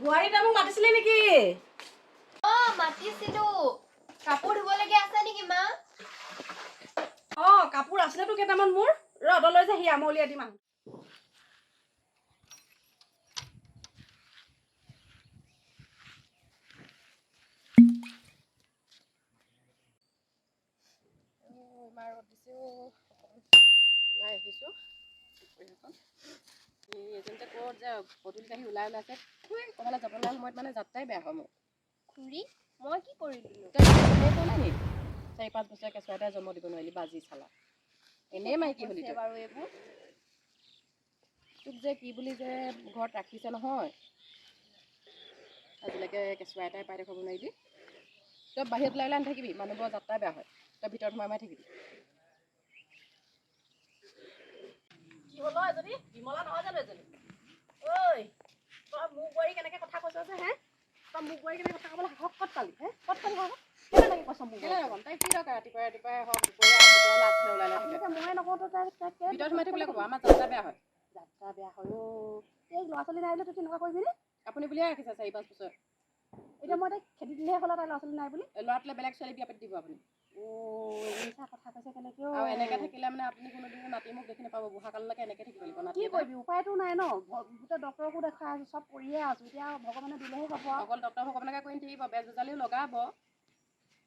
বোৱাৰী, তই মোক মাতিছিলি নেকি? অ, মাতিছিলো। কাপোৰ ধুবলগীয়া আছে নেকি মা? অ, কাপোৰ আছিলেতো কেইটামান মোৰ। ৰ'দলৈ যে সি মই উলিয়াই দিম, আহ। ইমান ৰ'দ দিছে অ', ওলাই আহিছোঁ দুপৰীয়াখন। এই এজনী যে ক'ত যে পদূলিত আহি ওলাই ওলাইছে। ক'ৰবালৈ যাব লগা সময়ত মানে যাত্ৰাই বেয়া হয় মোৰ। খুৰী, মই কি কৰিলো? তই এনেই কোৱা নাই নি? 4-5 বছৰীয়া কেঁচুৱা এটাই জন্ম দিব নোৱাৰিলি। বাজি চালা, এনেই মাইকী হলি তই। বাৰু এইবোৰ তোক যে কি বুলি যে ঘৰত ৰাখিছে নহয়, আজিলৈকে কেঁচুৱা এটাই পাই দেখুৱাব নোৱাৰিলি। তই বাহিৰত ওলাই ওলাই নাথাকিবি, মানুহবোৰৰ যাত্ৰাই বেয়া হয়। তই ভিতৰত সোমাই সোমাই থাকিবি। কি হ'ল অ' এজনী বিমলা নহয় জানো এজনী? ঐ, তই মোক বোৱাৰী কেনেকে কথা কৈছ যে হে? তই মোক বোৱাৰী কেনেকে কথা ক'বলৈ সাহস ক'ত পালি হে? ক'ত পালি সাহস? কেলে তেনেকে কৈছ মোক? কেলে নক'ম? তাই কি দৰকাৰ? ৰাতিপুৱাই ৰাতিপুৱাই হওক, দুপৰীয়া হওক, দুপৰীয়া আগফালে ওলাই ওলাই থাকে। ময়ে নকওঁ, তই তাই কেলে ভিতৰত সোমাই থাকিবলৈ ক'ব, আমাৰ যাত্ৰা বেয়া হয়। যাত্ৰা বেয়া হয় অ'। এই ল'ৰা ছোৱালী নাই বুলি তই তেনেকুৱা কৰিবি নে? আপুনি বুলিয়ে ৰাখিছে 4-5 বছৰ। এতিয়া মই তাইক খেদি দিলেহে হ'ল তাই ল'ৰা ছোৱালী নাই বুলি? ল'ৰাটোলৈ বেলেগ ছোৱালী বিয়া পাতি দিব আপুনি। অ', এজনী চা, কথা কৈছে কেনেকে অ'। আৰু এনেকে থাকিলে মানে আপুনি কোনোদিনো নাতি মোক দেখি নাপাব। বুঢ়া কাললৈকে এনেকে থাকিব লাগিব নাতি কি এটা। কৰিবি, উপায়তো নাই ন। গোটেই ডক্তৰকো দেখাই আছো, চব কৰিয়ে আছো। এতিয়া ভগৱানে দিলেহে হ'ব আৰু। অকল ডক্তৰ ভগৱানকে কৰি নাথাকিব, বেজ বেজালিও লগাব।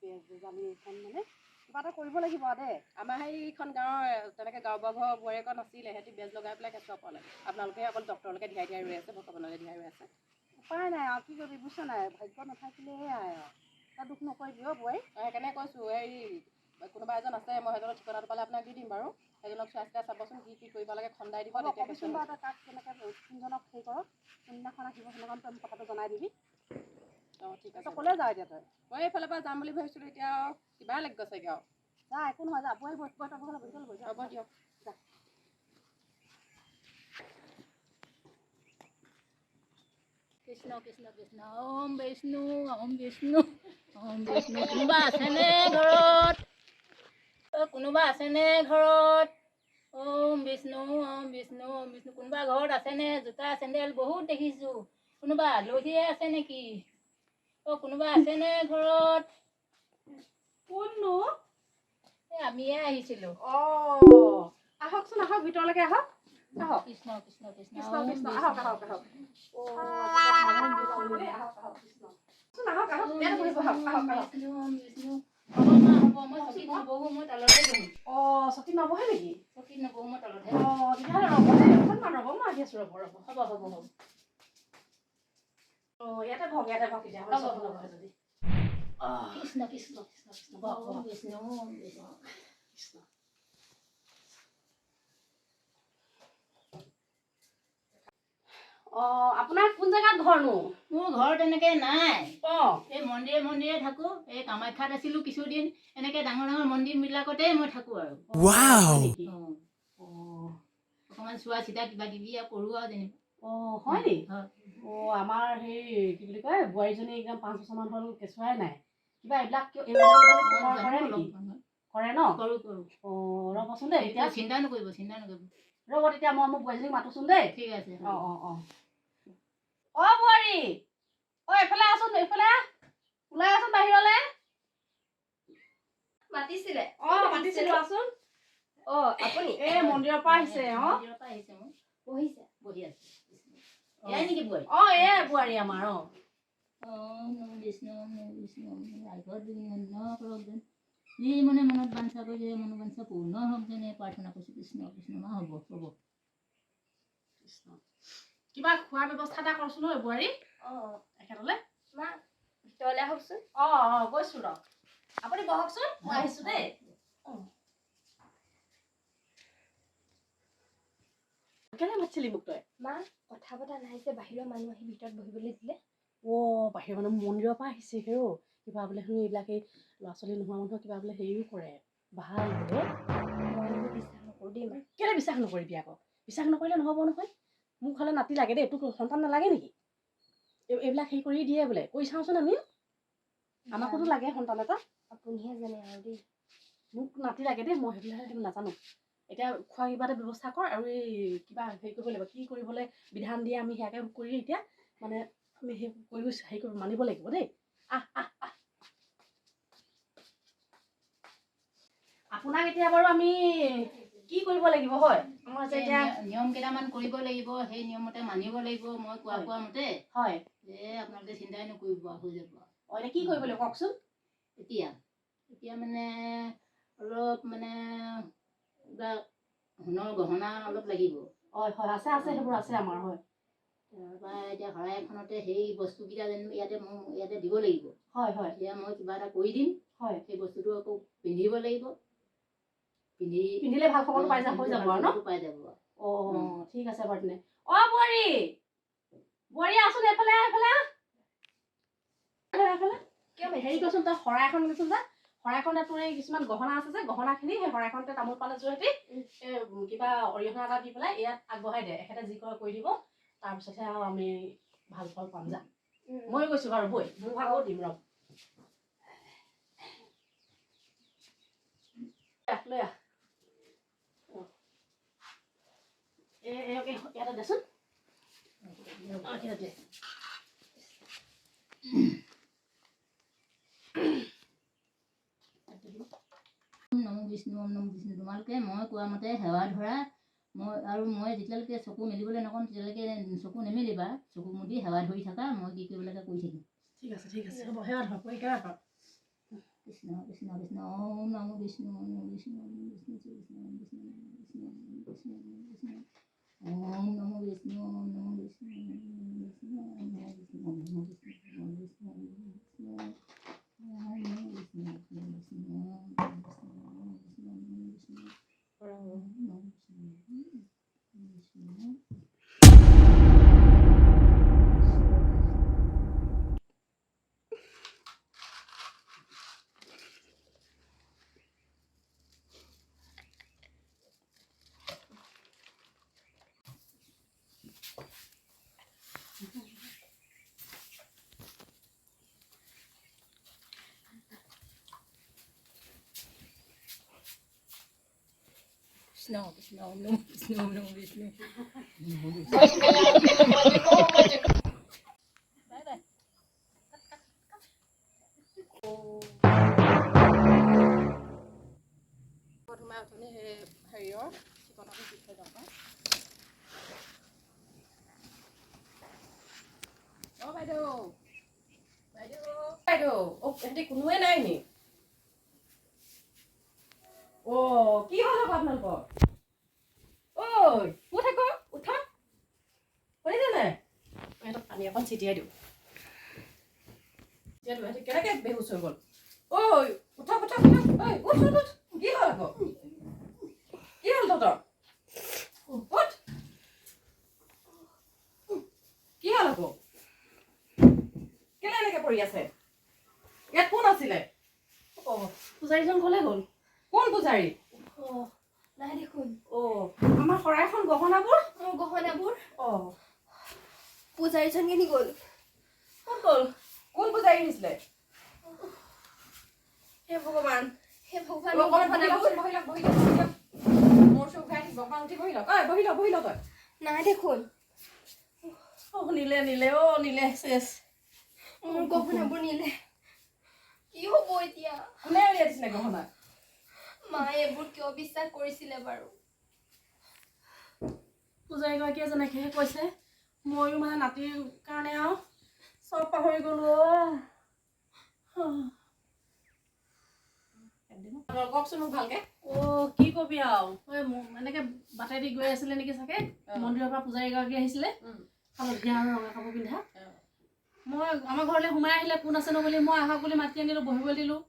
বেজ বেজালি এইখন মানে কিবা এটা কৰিব লাগিব আৰু দেই। আমাৰ সেইখন গাঁৱৰ তেনেকে গাঁওবুঢ়া ঘৰৰ বোৱাৰীয়েকৰ নাছিলে, সিহঁতি বেজ লগাই পেলাই কেঁচুৱা পালে। আপোনালোকে অকল ডক্তৰলৈকে ধিয়াই ধিয়াই ৰৈ আছে, ভগৱানলৈ ধিয়াই ৰৈ আছে। উপায় নাই আৰু, কি কৰিবি, বুজিছ নাই? ভাগ্য নাথাকিলে সেয়াই আৰু। তই দুখ নকৰিবি অ' বোৱাৰী। সেইকাৰণে কৈছোঁ, হেৰি কোনোবা এজন আছে, মই সেইজনৰ ঠিকনাটো পালে আপোনাক দি দিম বাৰু। সেইজনক চোৱা চিতা চাবচোন, কি কি কৰিব লাগে খন্দাই দিব। হ'ব। তেতিয়া কবিচোন কেঁচুৱা বাৰু, তই কাক কেনেকৈ কোনজনক হেৰি কৰ, কোনদিনাখন আহিব, সেইদিনাখন তই মোক কথাটো জনাই দিবি। অঁ, ঠিক আছে। তই ক'লৈ যাৱ এতিয়া তই? মই এইফালৰ পৰা যাম বুলি ভাবিছিলোঁ, এতিয়া আৰু কিবা লাগি গৈছেগৈ আৰু। যা, একো নহয়, যা। বহি বহি বহি, তই বহি বহি বহি, যা। হ'ব দিয়ক। যা। কৃষ্ণ কৃষ্ণ কৃষ্ণ, ওম বিষ্ণু, ওম বিষ্ণু, ওম বিষ্ণু। কোনোবা আছেনে ঘৰত? অ, কোনোবা আছেনে ঘৰত? ওম বিষ্ণু, ওম বিষ্ণু, ওম বিষ্ণু। কোনোবা ঘৰত আছেনে? জোতা চেণ্ডেল বহুত দেখিছোঁ, কোনোবা আলহীয়ে আছে নেকি? অ, কোনোবা আছেনে ঘৰত? কোননো? এই আমিয়ে আহিছিলোঁ। অঁ, আহকচোন, আহক, ভিতৰলৈকে আহক, আহক। কৃষ্ণ কৃষ্ণ কৃষ্ণ। কৃষ্ণ ওম কৃষ্ণ। বিষ্ণু। আহক আহক আহক। অ', দেই, আহক আহক, কৃষ্ণ। আহক আহক, ইয়াতে বহিব, আহক আহক আহক। বিষ্ণু, ওম বিষ্ণু। হ'ব মা, হ'ব। মই চকীত নবহোঁ, মই তলতে বহিম। অঁ, চকীত নবহে নেকি? চকীত নবহোঁ, মই তলতহে। অঁ, তেতিয়াহ'লে ৰ'ব দেই, অকণমান ৰ'ব, মই আহি আছোঁ, ৰ'ব ৰ'ব। হ'ব হ'ব হ'ব। অঁ, ইয়াতে বহক, ইয়াতে বহক তেতিয়াহ'লে। হ'ব, চকীত হ'ব। নবহে যদি। অঁ। কৃষ্ণ কৃষ্ণ কৃষ্ণ কৃষ্ণ। বহক, ওম বহক। বিষ্ণু, ওম বিষ্ণু। কৃষ্ণ। অঁ, আপোনাৰ কোন জেগাত ঘৰনো? মোৰ ঘৰ তেনেকে নাই। এই মন্দিৰে মন্দিৰে থাকোঁ। এই কামাখ্যাত আছিলোঁ কিছুদিন। এনেকে ডাঙৰ ডাঙৰ মন্দিৰবিলাকতে মই থাকোঁ আৰু। হয় নেকি? অঁ। অঁ। অকণমান চোৱা চিতা কিবা কিবি আৰু কৰোঁ আৰু যেনিবা। অঁ, হয় নি? হয়। অঁ, আমাৰ সেই কি বুলি কয়, বোৱাৰীজনী একদম 5 বছৰমান হ'ল, কেঁচুৱাই নাই। কিবা এইবিলাক কিয় এইবিলাক কৰে নেকি? কৰে ন? কৰোঁ কৰোঁ। অঁ, ৰ'বচোন দেই এতিয়া। চিন্তা নকৰিব, চিন্তা নকৰিব। ৰ'ব তেতিয়া, মই মোৰ বোৱাৰীজনীক মাতোচোন দেই। ঠিক আছে। অঁ অঁ অঁ অ' বোৱাৰী, অ', এইফালে আহচোন, এইফালে আহ। ওলাই আহচোন বাহিৰলে। মাতিছিলে? অঁ, মাতিছিলো, আহচোন। অ, আপুনি? এই মন্দিৰৰ পৰা আহিছে অঁ। মন্দিৰৰ পৰা আহিছে মোৰ। বহিছে? বহি আছে। এয়াই নেকি বোৱাৰী? অঁ, এয়াই বোৱাৰী আমাৰ, অঁ। ওম নমো বিষ্ণু, ওম নমো বিষ্ণু, ওম নমো। আঘত বিঘ্ন কৰক যেন, যি মনে মনত বাঞ্ছা কৰিছে মনোবাঞ্ছা পূৰ্ণ হওক যেন, এই প্ৰাৰ্থনা কৰিছোঁ। কৃষ্ণ কৃষ্ণ। মা, হ'ব হ'ব। কৃষ্ণ। কিবা খোৱাৰ ব্যৱস্থা এটা কৰচোন ঐ বোৱাৰী এখেতলে। মা, ভিতৰলৈ আহকচোন। অঁ অঁ গৈছোঁ ৰ। আপুনি বহকচোন, মই আহিছোঁ দেই। কেলে মাতিছিলি মোক তই? মা, কথা পতা নাই যে, বাহিৰৰ মানুহ আহি ভিতৰত বহিবলৈ দিলে। অ', বাহিৰৰ মানুহ মন্দিৰৰ পৰা আহিছে হেৰ'। কিবা বোলে শুনি এইবিলাক এই ল'ৰা ছোৱালী নোহোৱা মানুহক কিবা বোলে হেৰিও কৰে, ভাল বোলে। মই এইবোৰ বিশ্বাস নকৰোঁ দেই মা। কেলে বিশ্বাস নকৰিবি আকৌ? বিশ্বাস নকৰিলে নহ'ব নহয়। মোক হ'লে নাতি লাগে দেই, তোক সন্তান নালাগে নেকি? এইবিলাক হেৰি কৰি দিয়ে বোলে, কৰি চাওঁচোন আমিও। আমাকোতো লাগে সন্তান এটা। আপুনিহে জানে আৰু দেই। মোক নাতি লাগে দেই। মই সেইবিলাক সেইবোৰ নাজানো। এতিয়া খোৱা কিবা এটা ব্যৱস্থা কৰ আৰু এই কিবা হেৰি কৰিব লাগিব, কি কৰিবলৈ বিধান দিয়ে আমি সেয়াকে কৰি এতিয়া মানে আমি সেই কৰি হেৰি কৰিব মানিব লাগিব দেই। আহ আহ আহ। আপোনাক এতিয়া বাৰু আমি কি কৰিব লাগিব হয় আমাৰ যে এতিয়া নিয়ম কেইটামান কৰিব লাগিব, সেই নিয়মতে মানিব লাগিব। মই কোৱা হয়। কোৱা মতে হয়। এই আপোনালোকে চিন্তাই নকৰিব, হৈ যাব। অঁ, এতিয়া কি কৰিব লাগিব কওকচোন। এতিয়া এতিয়া মানে অলপ মানে কিবা সোণৰ গহনা অলপ লাগিব। হয় হয়, আছে আছে, সেইবোৰ আছে আমাৰ, হয়। তাৰপৰা এতিয়া শৰাই এখনতে সেই বস্তুকেইটা যেন ইয়াতে মই ইয়াতে দিব লাগিব। হয় হয়। এতিয়া মই কিবা এটা কৰি দিম। হয়। সেই বস্তুটো আকৌ পিন্ধিব লাগিব, পিন্ধি পিন্ধিলে ভাল খবৰটো পাই হৈ যাব আৰু ন? পাই যাব। অঁ, ঠিক আছে বাৰু তেনে। অ বোৱাৰী, বোৱাৰী আছোন এইফালে আহ, এইফালে আহ। এইফালে, এইফালে। হেৰি কৰচোন তই শৰাই এখন দেচোন যা। শৰাইখনতে তোৰ এই কিছুমান গহনা আছে যে, গহনাখিনি সেই শৰাইখনতে তামোল পাণ এযোৰ সৈতে এই কিবা অৰিহণা এটা দি পেলাই ইয়াত আগবঢ়াই দে। এখেতে যি কৰে কৰি দিব, তাৰপিছতহে আৰু আমি ভাল ফল পাম। যা, ময়ো গৈছোঁ বাৰু বৈ, মোৰ ভাগৰো দিম ৰ। লৈ আহ। অঁ। এই ইয়াতে দেচোন। অঁ, ইয়াতে দে। ওম নমো বিষ্ণু, ওম নমো বিষ্ণু। তোমালোকে মই কোৱা মতে সেৱা ধৰা। মই আৰু মই যেতিয়ালৈকে চকু মেলিবলৈ নক'ম তেতিয়ালৈকে চকু নেমেলিবা, চকু মুদি সেৱা ধৰি থাকা। মই কি কৰিব লাগে কৰি থাকিম। ঠিক আছে, ঠিক আছে, হ'ব। সেৱা ধৰক, একেবাৰে ধৰক। কৃষ্ণ কৃষ্ণ কৃষ্ণ, ওম নমো বিষ্ণু, ওম নমো বিষ্ণু, ওম নমো বিষ্ণু, শ্ৰী কৃষ্ণ, ওম বিষ্ণু, বিষ্ণু, বিষ্ণু, ওম নমো বিষ্ণু, ওম নমো বিষ্ণু, ওম নমো বিষ্ণু, ওম নমো বিষ্ণু, ওম নমো বিষ্ণু, ওম বিষ্ণু, ওম বিষ্ণু, ওম নমো বিষ্ণু, ওম বিষ্ণু, ওম বিষ্ণু, ওম বিষ্ণু, ওম বিষ্ণু, ওম নমো বিষ্ণু, ওম বিষ্ণু। কৃষ্ণ কৃষ্ণ, ওম নমো বিষ্ণু, ওম নমো বিষ্ণু। Bye bye. সোমাই অথনি সেই হেৰিয়ৰ ঠিকনাটো দি থৈ যাওঁ পাই। অ বাইদেউ, বাইদেউ, বাইদেউ, অ সিহঁতি কোনোৱে নাই নি? অ কি হ'ল আকৌ আপোনালোকৰ? ঐ উঠ আকৌ, উঠা। শুনিছে নাই? ইহঁতক পানী অকণ ছিটিয়াই দিওঁ। ছিটিয়াই দিওঁ। সিহঁতি কেনেকৈ বেহুচ হৈ গ'ল? ঐ উঠক, উঠক, উঠক। ঐ উঠ, উঠ, উঠ। কি হ'ল আকৌ? কি হ'ল তহঁতৰ? উঠ। কি হ'ল আকৌ? কেলে এনেকে পৰি আছে? ইয়াত কোন আছিলে? অঁ, পূজাৰীজন ক'লৈ গ'ল? কোন পূজাৰী? অঁ, নাই দেখোন। অঁ, আমাৰ শৰাইখন, গহনাবোৰ? মোৰ গহনাবোৰ। অঁ। পূজাৰীজন কেনি গ'ল? ক'ত গ'ল? কোন পূজাৰী আহিছিলে? হে ভগৱান, হে ভগৱান, মোৰ অকণমান বহি গহনাবোৰ। লওকচোন, বহি লওক, বহি লওক, বহি লওক। মূৰ চুৰ ঘূৰাই থাকিব। অকণমান উঠি বহি লওক। ঐ বহি লওক, বহি লওক তই। নাই দেখোন। অঁ, নিলে, নিলে, অ' নিলে, চেচ। মোৰ গহনাবোৰ নিলে। কি হ'ব এতিয়া? কোনে উলিয়াই দিছিলে গহনা? মায়ে এইবোৰ কিয় বিশ্বাস কৰিছিলে বাৰু? পূজাৰীগৰাকীয়ে যেনেকৈহে কৈছে, ময়ো মানে নাতিৰ কাৰণে আৰু চব পাহৰি গ'লো। অ'। কওকচোন মোক ভালকে। অ' কি কবি আৰু, এই এনেকে বাটেদি গৈ আছিলে নেকি চাগে, অ। মন্দিৰৰ পৰা পূজাৰীগৰাকী আহিছিলে, হালধীয়া আৰু ৰঙা কাপোৰ পিন্ধা। মই আমাৰ ঘৰলৈ সোমাই আহিলে, কোন আছেনো বুলি মই আহক বুলি মাতি আনিলোঁ, বহিবলৈ দিলোঁ।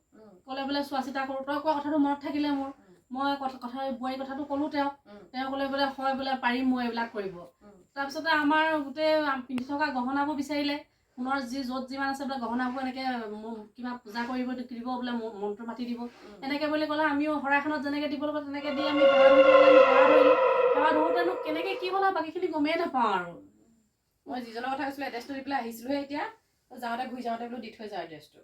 ক'লে বোলে চোৱা চিতা কৰোঁ। তই কোৱা কথাটো মনত থাকিলে মোৰ। মই কথা কথা বোৱাৰী কথাটো ক'লোঁ তেওঁক। তেওঁ ক'লে বোলে হয় বোলে পাৰিম মই এইবিলাক কৰিব। তাৰপিছতে আমাৰ গোটেই পিন্ধি থকা গহনাবোৰ বিচাৰিলে, সোণৰ যি য'ত যিমান আছে বোলে গহনাবোৰ এনেকৈ কিবা পূজা কৰিব দিব বোলে, মন্ত্ৰ মাতি দিব এনেকৈ বুলি ক'লে। আমিও শৰাইখনত যেনেকৈ দিব লাগিব তেনেকৈ দি আমি সেৱা ধৰিব লাগে, আমি সেৱা ধৰিলোঁ। সেৱা ধৰোঁতেনো কেনেকৈ কি হ'ল আৰু বাকীখিনি গমেই নাপাওঁ আৰু। মই যিজনৰ কথা কৈছিলোঁ এড্ৰেছটো দি পেলাই আহিছিলোঁহে এতিয়া। যাওঁতে ঘূৰি যাওঁতে বোলো দি থৈ যাওঁ এড্ৰেছটো।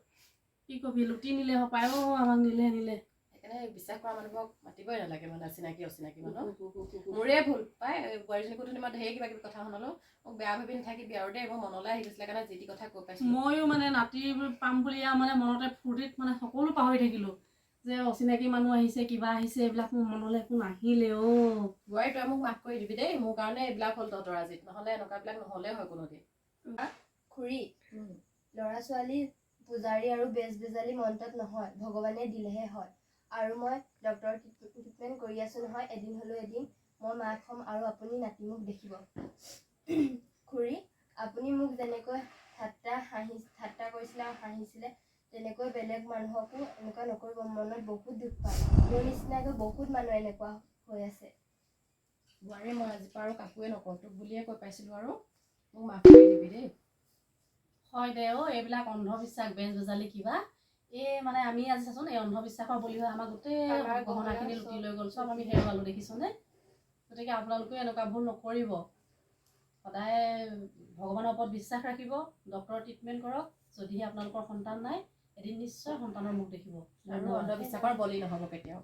কি কবি, লুটি নিলে হপায়। অ' আমাক নিলে, নিলে। সেইকাৰণে সেইকাৰণে বিশ্বাস কৰা মানুহবোৰক মাতিবই নালাগে মানে, চিনাকি অচিনাকি মানুহ। মোৰে ভুল পাই, এই বোৱাৰীজনীকো মই ঢেৰ কিবা কিবি কথা শুনালো। মোক বেয়া ভাবি নাথাকিবি আৰু দেই, মোৰ মনলৈ আহি গৈছিলে কাৰণে যি টি কথা কৈ পাইছোঁ। ময়ো মানে নাতি পাম বুলি আৰু মানে মনতে ফূৰ্তিত মানে সকলো পাহৰি থাকিলোঁ যে অচিনাকি মানুহ আহিছে, কিবা আহিছে, এইবিলাক মোৰ মনলৈ একো নাহিলে অ'। বোৱাৰী, তই মোক মাফ কৰি দিবি দেই, মোৰ কাৰণে এইবিলাক হ'ল তহঁতৰ আজিত, নহ'লে এনেকুৱাবিলাক নহ'লে হয় কোনোদিন। খুৰী, ল'ৰা ছোৱালী পূজাৰী আৰু বেজ বেজালি মন্ত্ৰত নহয়, ভগৱানে দিলেহে হয়। আৰু মই ডক্টৰ ট্ৰিটমেণ্ট কৰি আছোঁ নহয়, এদিন হ'লেও এদিন মই মাক হ'ম আৰু আপুনি নাতি মোক দেখিব। খুৰী, আপুনি মোক যেনেকৈ ঠাট্টা হাঁহি ঠাট্টা কৰিছিলে আৰু হাঁহিছিলে, তেনেকৈ বেলেগ মানুহকো এনেকুৱা নকৰিব, মনত বহুত দুখ পায়। মোৰ নিচিনাকৈ বহুত মানুহ এনেকুৱা হৈ আছে। বোৱাৰী, মই আজিৰ পৰা আৰু কাকোৱে নকওঁ, তোক বুলিয়ে কৈ পাইছিলোঁ আৰু মোক মাফ কৰি দিবি দেই। হয় দে অ', এইবিলাক অন্ধবিশ্বাস, বেজ বেজালি কিবা, এই মানে আমি আজি চাচোন এই অন্ধবিশ্বাসৰ বলি হৈ আমাৰ গোটেই আমাৰ গহনাখিনি গহনা লুটি চব লৈ গ'ল, চব আমি হেৰুৱালোঁ, দেখিছনে? গতিকে আপোনালোকেও এনেকুৱা ভুল নকৰিব। সদায় ভগৱানৰ ওপৰত বিশ্বাস ৰাখিব, ডক্টৰৰ ট্ৰিটমেণ্ট কৰক। যদিহে আপোনালোকৰ সন্তান নাই, এদিন নিশ্চয় সন্তানৰ মুখ দেখিব। আৰু অন্ধবিশ্বাসৰ বলি নহ'ব কেতিয়াও।